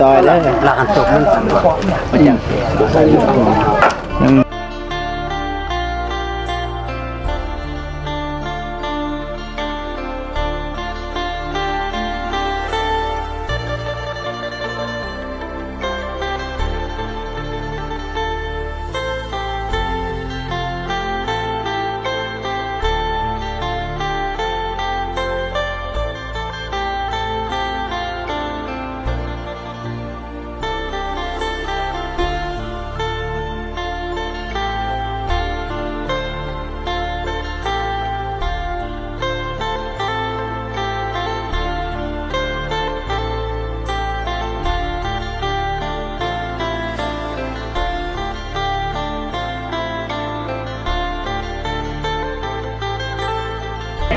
ຊອຍເລີຍ ລາກອັນຕົກມັນ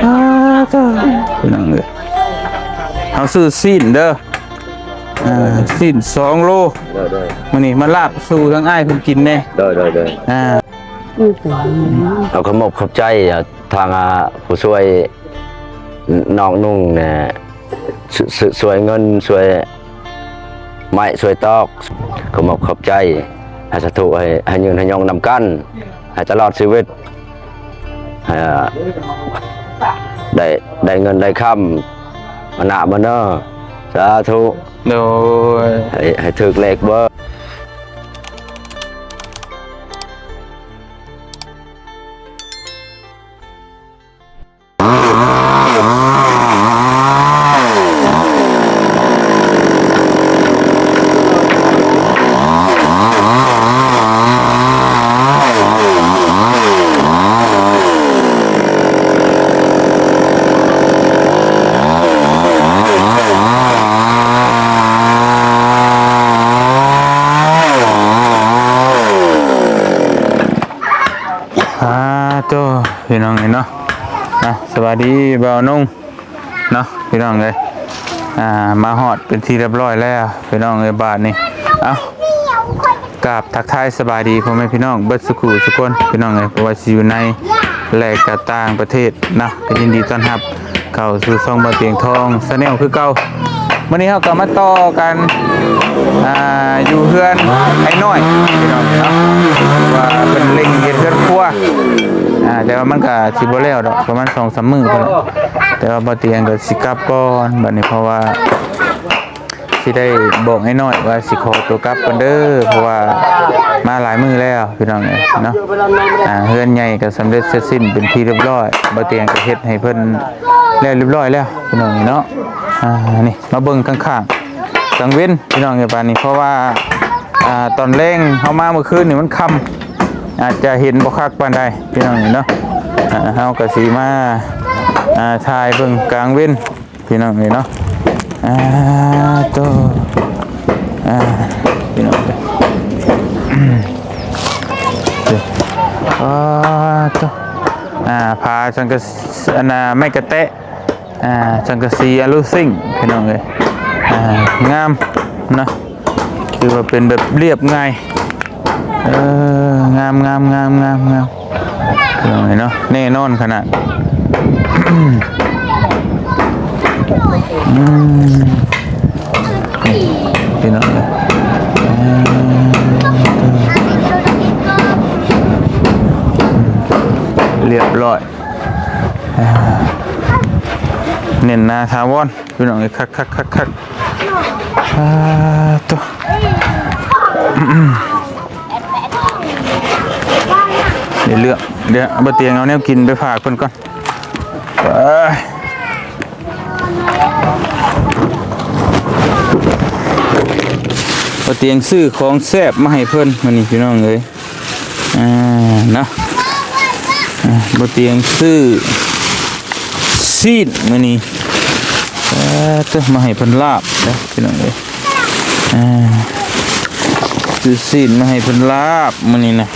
ອ້າ ພີ່ນ້ອງເອີຍ ເຮົາຊື້ຊີ້ນເດີ ອ່າ ຊີ້ນສອງໂລ ໂດຍໆ ມື້ນີ້ມາລາບສູ່ທາງອ້າຍເພິ່ນກິນແດ່ ໂດຍໆ ອ່າ ເອົາ ຂອບອົກຂອບໃຈ ອ່າ ທາງ ອ່າ ຜູ້ຊ່ວຍນ້ອງນຸ່ງແດ່ ຊ່ວຍ ຊ່ວຍເງິນ ຊ່ວຍໄມ້ ຊ່ວຍຕອກ ຂໍຂອບໃຈ ໃຫ້ສາທຸ ໃຫ້ ໃຫ້ຍືນໃຫ້ຍົງນຳກັນ ໃຫ້ຕະຫຼອດຊີວິດ ໃຫ້ ອ່າ ໄດ້ ໄດ້ເງິນໄດ້ຄຳ ມານະມາເນີ ສາທຸ ໂດຍ ໃຫ້ ໃຫ້ຖືກເລກເບີ. ອ່າ ໂຕ ພີ່ນ້ອງເອີຍເນາະ ອ່ະ ສະບາຍດີບ່າວນົງເນາະ ພີ່ນ້ອງເອີຍ ອ່າ ມາຮອດເປັນທີ່ຮຽບຮ້ອຍແລ້ວ ພີ່ນ້ອງເອີຍ ບາດນີ້ ເອົ້າ ກາບທັກທາຍສະບາຍດີພໍ່ແມ່ພີ່ນ້ອງເບິດສູ່ຄູ່ສູ່ຄົນ ພີ່ນ້ອງເອີຍ ບໍ່ວ່າຊິຢູ່ໃນ ແລະກະຕ່າງປະເທດເນາະ ກໍຍິນດີຕ້ອນຮັບເຂົ້າສູ່ຊ່ອງບ່າວຕຽງທອງ Channel ຄືເກົ່າ. ມື້ນີ້ເຮົາກໍມາຕໍ່ກັນ ອ່າ ຢູ່ເຮືອນອ້າຍນ້ອຍ ພີ່ນ້ອງເນາະ ວ່າເພິ່ນເລັ່ງເຮັດເຮືອນຄົວ ອ່າ ແຕ່ວ່າມັນກໍຊິບໍ່ແລ້ວດອກ ປະມານສອງສາມມື້ພຸ້ນແຫຼະ ແຕ່ວ່າບ່າວຕຽງກໍຊິກັບກ່ອນບັດນີ້ ເພາະວ່າຊິໄດ້ບອກອ້າຍນ້ອຍວ່າຊິຂໍຕົວກັບກ່ອນເດີ ເພາະວ່າມາຫຼາຍມື້ແລ້ວ ພີ່ນ້ອງເອີຍເນາະ ອ່າ ເຮືອນໃຫຍ່ກໍສຳເລັດເສັດສິ້ນເປັນທີ່ຮຽບຮ້ອຍ ບ່າວຕຽງກໍເຮັດໃຫ້ເພິ່ນແລ້ວຮຽບຮ້ອຍແລ້ວ ພີ່ນ້ອງເນາະ ອ່າ ນີ້ ມາເບິ່ງຂ້າງໆ ກາງເວັນພີ່ນ້ອງເອີຍ ບາດນີ້ ເພາະວ່າ ອ່າ ຕອນແລງເຮົາມາມື້ຄືນນີ້ມັນຄ່ຳ ອາດຈະເຫັນບໍ່ຄັກປານໃດພີ່ນ້ອງເນາະ ອ່າ ເຮົາກໍຊິມາ ອ່າ ຖ່າຍເບິ່ງກາງເວັນພີ່ນ້ອງເອີຍເນາະ ອ່າ ໂຕ ອ່າ ພີ່ນ້ອງເອີຍ ອ່າ ໂຕ ອ່າ ຜ້າສັງກະ ອັນນ່າ ໄມ້ກະແຕະ ອ່າ ສັງກະສີອາລູຊິງ ພີ່ນ້ອງເອີຍ ອ່າ ງາມເນາະ ຖືວ່າເປັນແບບລຽບງ່າຍ ເອີ ງາມໆ ພີ່ນ້ອງເອີຍເນາະ ແນ່ນອນຂະໜາດ ອືມ ພີ່ນ້ອງເອີຍ ອ່າ ລຽບຮ້ອຍ ອ່າ ແໜ້ນໜາຖາວອນ ພີ່ນ້ອງເອີຍ ຄັກໆໆໆ ອ່າ ໂຕ ດຽວເລືອກ ດຽວບ່າວຕຽງເອົາແນວກິນໄປຝາກເພິ່ນກ່ອນ ໄປ ບ່າວຕຽງຊື້ຂອງແຊບມາໃຫ້ເພິ່ນມື້ນີ້ ພີ່ນ້ອງເອີຍ ອ່າ ເນາະ ອ່າ ບ່າວຕຽງຊື້ຊີ້ນມື້ນີ້ ເອີ ມາໃຫ້ເພິ່ນລາບເດີພີ່ນ້ອງເອີຍ ອ່າ ຊື້ຊີ້ນມາໃຫ້ເພິ່ນລາບມື້ນີ້ນະ.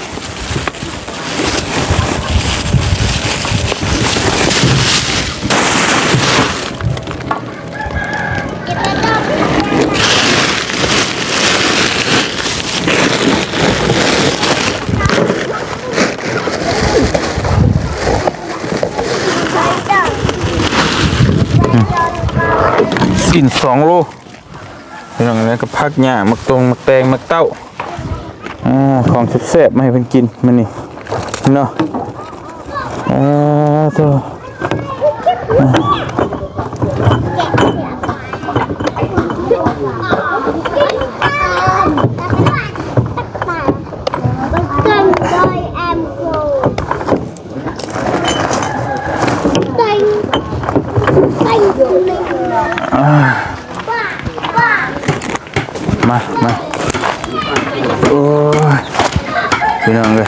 ຊີ້ນສອງໂລ. ພີ່ນ້ອງ ແລ້ວກໍຜັກຫຍ້າ ໝາກຕົງ ໝາກແຕງ ໝາກເຕົ້າ ອ່າ ຂອງແຊບໆ ມາໃຫ້ເພິ່ນກິນມື້ນີ້ເນາະ. ອ່າ ໂທ້ ມາ ມາ ໂອ້ຍ ພີ່ນ້ອງເອີຍ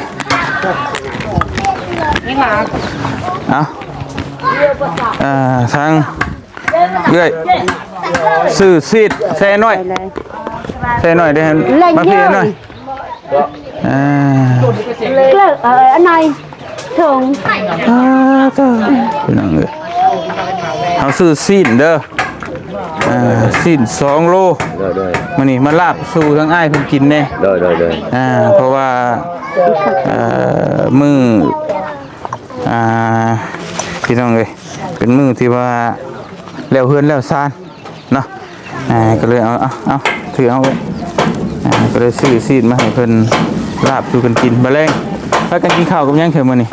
ເອົາ ອ່າ ທາງເອື້ອຍ ຊື້ຊີດແຊ່ໜ້ອຍ ແຊ່ໜ້ອຍເດ້ ມາພີ້ໜ້ອຍ. ອ່າ ເລີກ ເອີ ອັນໃດຖົງ ອ່າ ເຈົ້າ ພີ່ນ້ອງເອີຍ ເຮົາຊື້ຊີ້ນເດີ ອ່າ ຊີ້ນສອງໂລ ໂດຍໆ ມື້ນີ້ມາລາບສູ່ທາງອ້າຍເພິ່ນກິນແດ່ ໂດຍໆ ອ່າ ເພາະວ່າ ເອີ ມື້ ອ່າ ພີ່ນ້ອງເອີຍ ເປັນມື້ທີ່ວ່າແລ້ວເຮືອນແລ້ວຊານ ເນາະ ອ່າ ກໍເລີຍເອົາ ເອົາ ເອົາ ຖືເອົາ ອ່າ ກໍເລີຍຊື້ຊີ້ນມາໃຫ້ເພິ່ນລາບສູ່ກັນກິນ. ບາດແລງພາກັນກິນເຂົ້າກັບຫຍັງເທື່ອມື້ນີ້?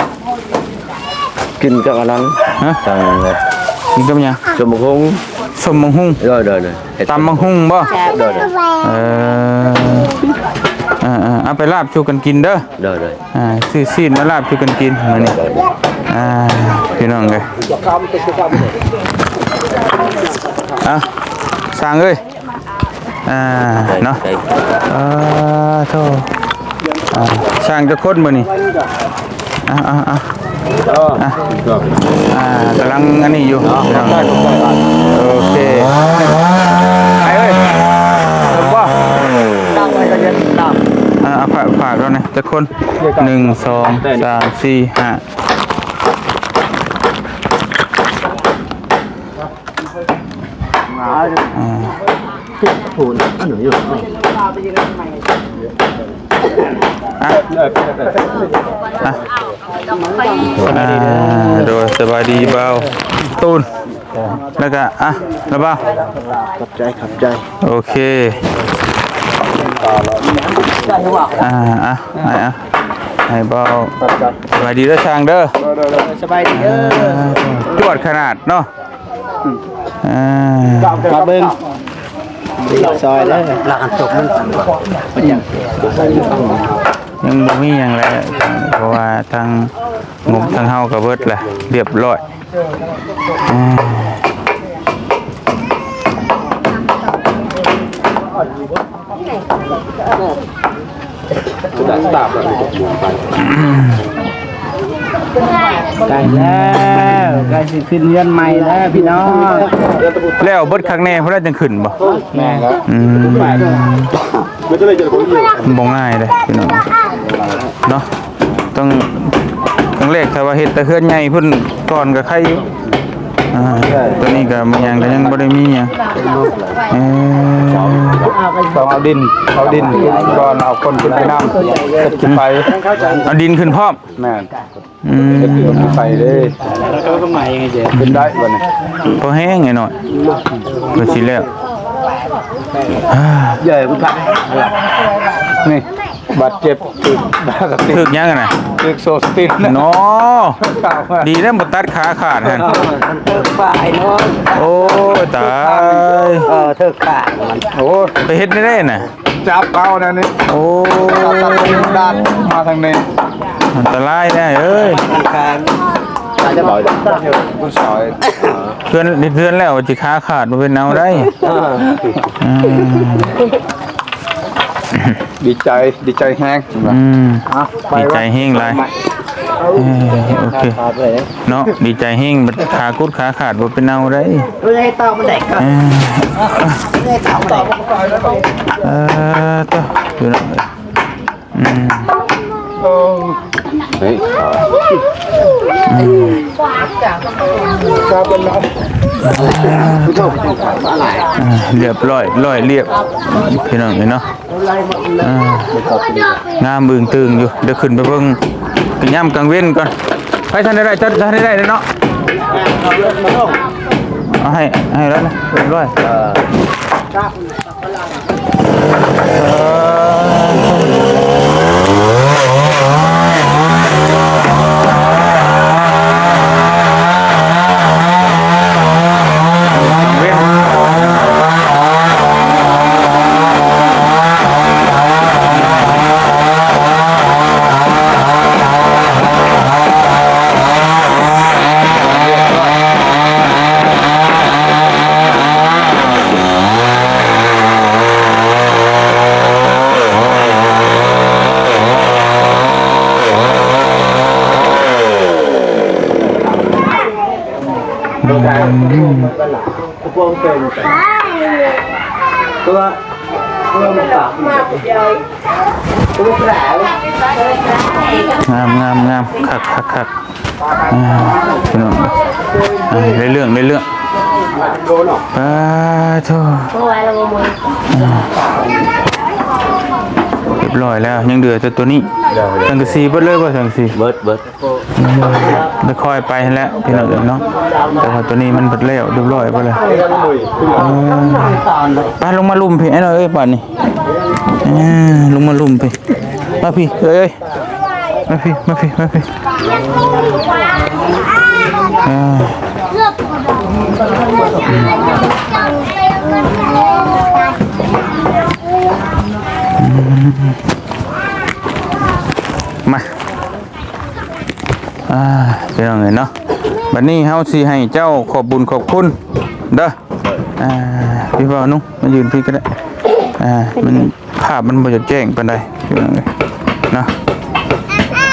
ກິນກັບອັນນັ້ນ ຮະ? ຕັງ ກິນກັບຫຍັງ? ສົມບັກຫຸ່ງ ສົມບັກຫຸ່ງ ໂດຍໆ ຕຳບັກຫຸ່ງບໍ່? ໂດຍໆ ເອີ ເອີໆ ເອົາໄປລາບສູ່ກັນກິນເດີ. ໂດຍໆ ອ່າ ຊື້ຊີ້ນມາລາບສູ່ກັນກິນມື້ນີ້ ອ່າ ພີ່ນ້ອງເອີຍ ອ່າ ຊ່າງເອີຍ ອ່າ ເນາະ ອ່າ ໂທ້ ອ່າ ຊ່າງຈັກຄົນມື້ນີ້? ອ່າ ອ່າ ອ່າ ອ່າ ກຳລັງອັນນີ້ຢູ່ ພີ່ນ້ອງ ໂອເຄ ໄປເອີຍ ເອີ ບໍ່ ອ່າ ຝາກ ຝາກແລ້ວນະ ຈັກຄົນ? ໜຶ່ງ ສອງ ສາມ ສີ່ ຫ້າ ອ່າ ອ່ະ ອ່ະ ອ່າ ໂດຍ ສະບາຍດີບ່າວຕູນ ແລ້ວກະ ອ່ະ ລະບ່າວ ຂອບໃຈ ຂອບໃຈ ໂອເຄ ອ່າ ອ່ະ ໃຫ້ ອ່ະ ໃຫ້ບ່າວ ຂອບໃຈ ສະບາຍດີເດີຊ່າງເດີ ໂດຍໆ ສະບາຍດີເດີ ຈວດຂະໜາດເນາະ ອ່າ ມາເບິ່ງ ຊ່ອຍເດີ ລາກອັນຕົກມັນ ຍັງບໍ່ມີຫຍັງແຫຼະ ເພາະວ່າທາງງົບທາງເຮົາກໍເບິດລະ ລຽບຮ້ອຍ ອ່າ ໃກ້ແລ້ວ ໃກ້ຊິຂຶ້ນເຮືອນໃໝ່ແລ້ວພີ່ນ້ອງ ແລ້ວເບິດຄັກແນ່ພຸ້ນແຫຼະຈຶ່ງຂຶ້ນບໍ່? ແມ່ນແລ້ວ ອືມ ບໍ່ງ່າຍເດ້ພີ່ນ້ອງເນາະ ຕ້ອງ ຕ້ອງແລກ ຖ້າວ່າເຮັດແຕ່ເຮືອນໃຫຍ່ພຸ້ນກ່ອນກໍໄຄຢູ່ ອ່າ ຕອນນີ້ກໍບາງຢ່າງກໍຍັງບໍ່ໄດ້ມີຫຍັງ ເອີ ຕ້ອງເອົາດິນ ເອົາດິນຂຶ້ນກ່ອນ ເອົາຄົນຂຶ້ນໄປນຳ ເຮັດຂຶ້ນໄປ ເອົາດິນຂຶ້ນພ້ອມ ແມ່ນ ອືມ ເຮັດຂຶ້ນໄປເດ້ ເປັນໄດ້ບັດນີ້ ພໍແຮງໜ້ອຍໆ ກໍຊິແລ້ວ ໃຫຍ່ພຸ້ນ ນີ້ ບາດເຈັບ ຖືກ ຖືກຫຍັງຫັ້ນນະ? ຖືກໂສ້ສະຕີນເນາະ ດີນະບໍ່ຕັດຂາຂາດຫັ້ນ ເອີ ມັນຖືກປາຍເນາະ ໂອ້ຍຕາຍ ເອີ ຖືກຂາ ໂອ້ຍ ໄປເຮັດແນວໃດນະ? ຈັບເອົາແນວນີ້ ໂອ້ຍ ຕັດມາທາງນີ້ ອັນຕະລາຍເດ້ເອີຍ ເພື່ອນ ເພື່ອນແລ້ວຊິຂາຂາດບໍ່ເປັນແນວໃດ ເອີ ອືມ ດີໃຈ ດີໃຈແຮງ ອືມ ດີໃຈແຮງຫຼາຍ ເອີ ໂອເຄ ເນາະ ດີໃຈແຮງ ບາດຂາກຸດຂາຂາດບໍ່ເປັນແນວໃດ ເອີ ເອີ ເອີ ຕະ ຢູ່ນະ ອືມ ເອີ ເຮີ້ຍ ອືມ ອ່າ ລຽບຮ້ອຍ ລອຍລຽບ ພີ່ນ້ອງເອີຍເນາະ ອ່າ ງາມອຶ້ງຕຶງຢູ່ ດຽວຂຶ້ນໄປເບິ່ງຍາມກາງເວັນກ່ອນ ໃຜທັນໄດ້ໄດ້ ທັນໄດ້ໄດ້ເນາະ ເອົາໃຫ້ ໃຫ້ແລ້ວນະ ລຽບຮ້ອຍ ເອີ. ງາມ ງາມ ງາມ ຄັກ ຄັກ ຄັກ. ອ່າ ພີ່ນ້ອງ ອ່າ ໄດ້ເລື່ອງ ໄດ້ເລື່ອງ. ປາໂທ ອ່າ ຮຽບຮ້ອຍແລ້ວ ຍັງເຫຼືອແຕ່ຕົວນີ້. ສັງກະສີເບິດເລີຍບໍ່? ສັງກະສີເບິດ ເບິດ ໄດ້ຄ່ອຍໄປຫັ້ນແຫຼະ ພີ່ນ້ອງເອີຍເນາະ. ແຕ່ວ່າຕົວນີ້ມັນເບິດແລ້ວ ຮຽບຮ້ອຍເບິດແລ້ວ. ເອີ ໄປລົງມາລຸ່ມພີ້ ອ້າຍນ້ອຍເອີຍ ບາດນີ້. ເອີ ລົງມາລຸ່ມພີ້ ມາພີ້ ເອີຍ ມາພີ້ ມາພີ້ ມາພີ້. ເອີ ມາ ອ່າ ພີ່ນ້ອງເອີຍເນາະ, ບັດນີ້ເຮົາຊິໃຫ້ເຈົ້າຂອບບຸນຂອບຄຸນເດີ. ອ່າ ພີ່ບ່າວນຸ່ງ ມາຢືນພີ້ກໍໄດ້. ອ່າ ມັນ ພາບມັນບໍ່ຢາກແຈ້ງປານໃດ ພີ່ນ້ອງເອີຍເນາະ.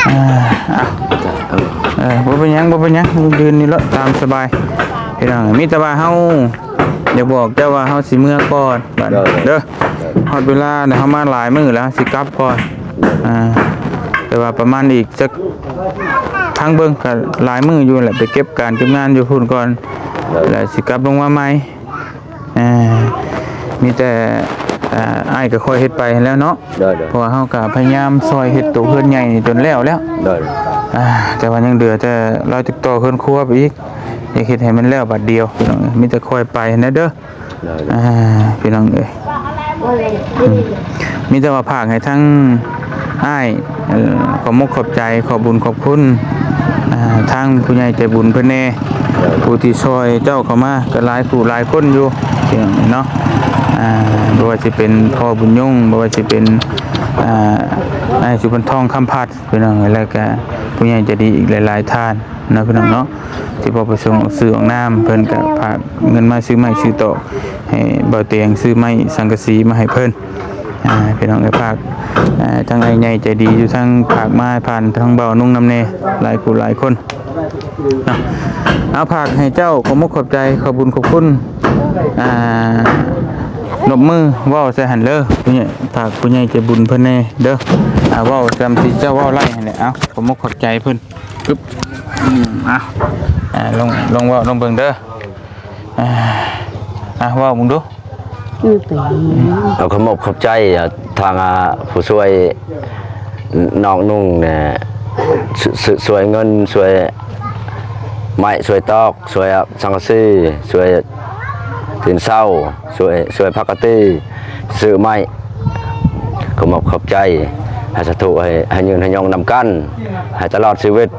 ອ່າ ເອົາ ເອີ ບໍ່ເປັນຫຍັງ ບໍ່ເປັນຫຍັງ ຢືນນີ້ເນາະ ຕາມສະບາຍ ພີ່ນ້ອງເອີຍ. ມີແຕ່ວ່າເຮົາຢາກບອກເຈົ້າວ່າເຮົາຊິເມືອກ່ອນ ບາດນີ້ເດີ. ຮອດເວລາແລ້ວ ເຮົາມາຫຼາຍມື້ແລ້ວ ເຮົາຊິກັບກ່ອນ. ອ່າ ແຕ່ວ່າປະມານອີກຈັກ ທາງເບິ່ງກໍຫຼາຍມື້ຢູ່ແຫຼະ ໄປເກັບການເກັບງານຢູ່ພຸ້ນກ່ອນ ແລ້ວຊິກັບລົງມາໃໝ່. ເອີ ມີແຕ່ ເອີ ອ້າຍກໍຄ່ອຍເຮັດໄປຫັ້ນແຫຼະເນາະ. ໂດຍ ໂດຍ ເພາະວ່າເຮົາກໍພະຍາຍາມຊ່ອຍເຮັດໂຕເຮືອນໃຫຍ່ນີ້ຈົນແລ້ວແລ້ວ. ໂດຍ ອ່າ ແຕ່ວ່າຍັງເຫຼືອແຕ່ລາວຈະຕໍ່ເຮືອນຄົວໄປອີກ ຢາກເຮັດໃຫ້ມັນແລ້ວບາດດຽວ ພີ່ນ້ອງເອີຍ. ມີແຕ່ຄ່ອຍໄປຫັ້ນແຫຼະເດີ. ໂດຍ ອ່າ ພີ່ນ້ອງເອີຍ ອືມ ມີແຕ່ວ່າຝາກໃຫ້ທັງອ້າຍ ເອີ ຂອບມຸກຂອບໃຈ ຂອບບຸນຂອບຄຸນ ອ່າ ທາງຜູ້ໃຫຍ່ໃຈບຸນເພິ່ນແດ່ ໂດຍ ຜູ້ທີ່ຊ່ອຍເຈົ້າເຂົ້າມາກໍຫຼາຍຜູ້ຫຼາຍຄົນຢູ່ ພີ່ນ້ອງເນາະ. ອ່າ ບໍ່ວ່າຊິເປັນພໍ່ບຸນຍົງ ບໍ່ວ່າຊິເປັນ ອ່າ ອ້າຍສຸພັນທອງ ຄຳພັດ ພີ່ນ້ອງ ແລ້ວກໍຜູ້ໃຫຍ່ໃຈດີອີກຫຼາຍໆທ່ານເນາະ ພີ່ນ້ອງເນາະ. ທີ່ບໍ່ປະສົງອອກຊື່ອອກນາມ ເພິ່ນກໍຝາກເງິນມາຊື້ໄມ້ຊື້ຕອກ ໃຫ້ບ່າວແຕງຊື້ໄມ້ສັງກະສີມາໃຫ້ເພິ່ນ. ອ່າ ພີ່ນ້ອງເອີຍ ຝາກ ອ່າ ທາງອ້າຍໃຫຍ່ໃຈດີຢູ່ທາງ ຝາກມາຜ່ານທາງບ່າວນຸ່ງນຳແດ່ ຫຼາຍຜູ້ຫຼາຍຄົນເນາະ. ເອົາ ຝາກໃຫ້ເຈົ້າຂອບມຸກຂອບໃຈ ຂອບບຸນຂອບຄຸນ ອ່າ ນົບມືເວົ້າໃສ່ຫັ້ນເດີ ຜູ້ໃຫຍ່ ຝາກຜູ້ໃຫຍ່ໃຈບຸນເພິ່ນແດ່ເດີ. ອ່າ ເວົ້າຕາມທີ່ເຈົ້າເວົ້າໄດ້ຫັ້ນແຫຼະ. ເອົາ ຂອບມຸກຂອບໃຈເພິ່ນ. ປຶບ ອືມ ອ່ະ ອ່າ ລອງ ລອງເວົ້າ ລອງເບິ່ງເດີ. ອ່າ ອ່າ ເວົ້າເບິ່ງດູ. ເອົາ ຂອບມຸກຂອບໃຈ ອ່າ ທາງ ອ່າ ຜູ້ຊ່ວຍນ້ອງນຸ່ງແດ່ ຊ່ວຍ ຊ່ວຍເງິນ ຊ່ວຍໄມ້ ຊ່ວຍຕອກ ຊ່ວຍສັງກະສີ ຊ່ວຍຕີນເສົາ ຊ່ວຍ ຊ່ວຍພາກກະຕີ ຊື້ໄມ້. ຂໍຂອບໃຈ ໃຫ້ສາທຸ ໃຫ້ ໃຫ້ຍືນໃຫ້ຍົງນຳກັນ ໃຫ້ຕະຫຼອດຊີວິດ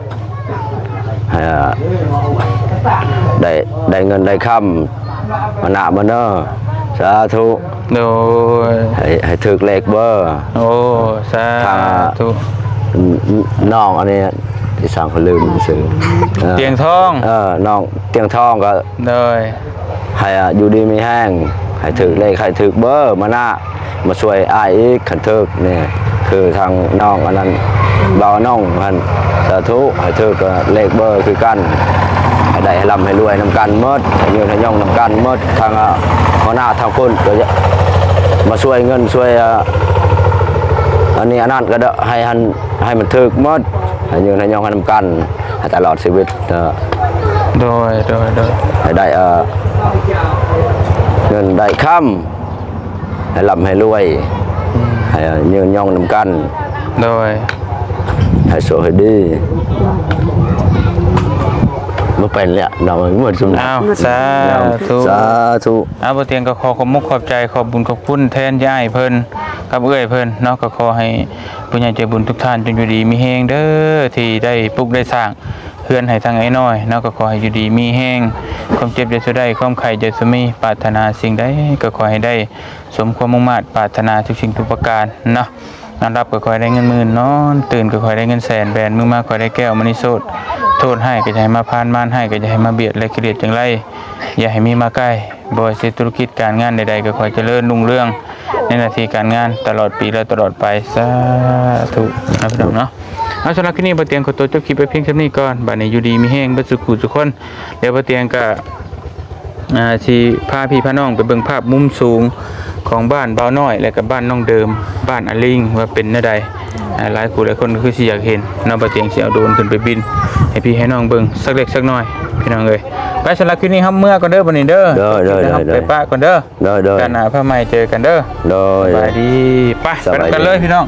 ໃຫ້ ອ່າ ໄດ້ ໄດ້ເງິນໄດ້ຄຳ ມານະມາເນີ ສາທຸ. ໂດຍ ໃຫ້ ໃຫ້ຖືກເລກເບີ. ໂອ້ ສາທຸ. ທາງ ນ້ອງອັນນີ້ ທີ່ສ້າງ ຂ້ອຍລືມຊື່ ເອີ ຕຽງທອງ. ເອີ ນ້ອງຕຽງທອງກໍ ໂດຍ ໃຫ້ ອ່າ ຢູ່ດີມີແຮງ ໃຫ້ຖືກເລກ ໃຫ້ຖືກເບີ ມານະ ມາຊ່ວຍອ້າຍອີກ ຄັນຖືກນີ້ ຄືທາງນ້ອງອັນນັ້ນ ບ່າວນົງຫັ້ນ. ສາທຸ ໃຫ້ຖືກເລກເບີຄືກັນ ໃຫ້ໄດ້ ໃຫ້ລ່ຳໃຫ້ລວຍນຳກັນໝົດ ໃຫ້ຍືນໃຫ້ຍົງນຳກັນໝົດ. ທາງ ອ່າ ຫົວໜ້າທາງພຸ້ນກໍມາຊ່ວຍເງິນຊ່ວຍ ອ່າ ອັນນີ້ອັນນັ້ນກໍໄດ້ ໃຫ້ຫັ້ນ ໃຫ້ມັນຖືກໝົດ ໃຫ້ຍືນໃຫ້ຍົງໃຫ້ນຳກັນ ໃຫ້ຕະຫຼອດຊີວິດ. ໂດຍ ໂດຍ ໂດຍ ໃຫ້ໄດ້ ເອີ ເງິນໄດ້ຄຳ ໃຫ້ລ່ຳໃຫ້ລວຍ ອືມ ໃຫ້ຍືນຍົງນຳກັນ. ໂດຍ ໃຫ້ໂຊກໃຫ້ດີ. ບໍ່ເປັນແລ້ວເນາະ ໝົດຊຸມ ອ້າວ ສາທຸ ສາທຸ ອ້າວ ບໍ່ຕຽງກໍຂໍຂອບມຸກຂອບໃຈ ຂອບບຸນຂອບຄຸນແທນຍາຍເພິ່ນກັບເອື້ອຍເພິ່ນເນາະ ກໍຂໍໃຫ້ຜູ້ໃຫຍ່ໃຈບຸນທຸກທ່ານຈົ່ງຢູ່ດີມີແຮງເດີ ທີ່ໄດ້ປຸກໄດ້ສ້າງເຮືອນໃຫ້ທາງອ້າຍນ້ອຍເນາະ ກໍຂໍໃຫ້ຢູ່ດີມີແຮງ ຄວາມເຈັບຢ່າສູ່ໄດ້ ຄວາມໄຂ້ຢ່າສູ່ມີ ປາດຖະໜາສິ່ງໃດກໍຂໍໃຫ້ໄດ້ສົມຄວາມມຸ່ງມາດປາດຖະໜາທຸກສິ່ງທຸກປະການເນາະ. ນອນຫຼັບກໍຂໍໃຫ້ໄດ້ເງິນໝື່ນ ນອນຕື່ນກໍຂໍໃຫ້ໄດ້ເງິນແສນ ແບນມືມາຂໍໃຫ້ໄດ້ແກ້ວມະນີໂຊດ ໂທດຮ້າຍກໍຢ່າໃຫ້ມາຜ່ານ ມານຮ້າຍກໍຢ່າໃຫ້ມາບຽດ ແລະກິເລດຈັ່ງໄລຢ່າໃຫ້ມີມາໃກ້ ບໍ່ວ່າຊິເຮັດທຸລະກິດການງານໃດໆກໍຂໍໃຫ້ຈະເລີນຮຸ່ງເຮືອງ ໃນໜ້າທີ່ການງານຕະຫຼອດປີ ແລະຕະຫຼອດໄປ ສາທຸ ນະພີ່ນ້ອງເນາະ. ເອົາ ສຳລັບຄລິບນີ້ ບໍ່ຕຽງຂໍຕົວຈົບຄລິບໄວ້ພຽງສ່ຳນີ້ກ່ອນ ບາດນີ້ຢູ່ດີມີແຮງເບິດສູ່ຜູ້ສູ່ຄົນ ດຽວບໍ່ຕຽງກໍ ອ່າ ຊິພາພີ່ພານ້ອງໄປເບິ່ງພາບມຸມສູງຂອງບ້ານບ່າວນ້ອຍ ແລະກະບ້ານນ້ອງເດີມ ບ້ານອາລິງ ວ່າເປັນແນວໃດ. ອ່າ ຫຼາຍຜູ້ຫຼາຍຄົນກໍຄືຊິຢາກເຫັນເນາະ ບ່າວຕຽງຊິເອົາໂດຣນຂຶ້ນໄປບິນໃຫ້ພີ່ໃຫ້ນ້ອງເບິ່ງສັກເລັກສັກນ້ອຍພີ່ນ້ອງເອີຍ. ໄປ ສຳລັບຄລິບນີ້ເຮົາເມືອກ່ອນເດີ ບັດນີ້ເດີ ໂດຍໆໆໆ ໄປປະກ່ອນເດີ ໂດຍໆ ໂອກາດໜ້າພາໃໝ່ເຈີກັນເດີ ໂດຍ ສະບາຍດີ. ໄປ ໄປນຳກັນເລີຍພີ່ນ້ອງ.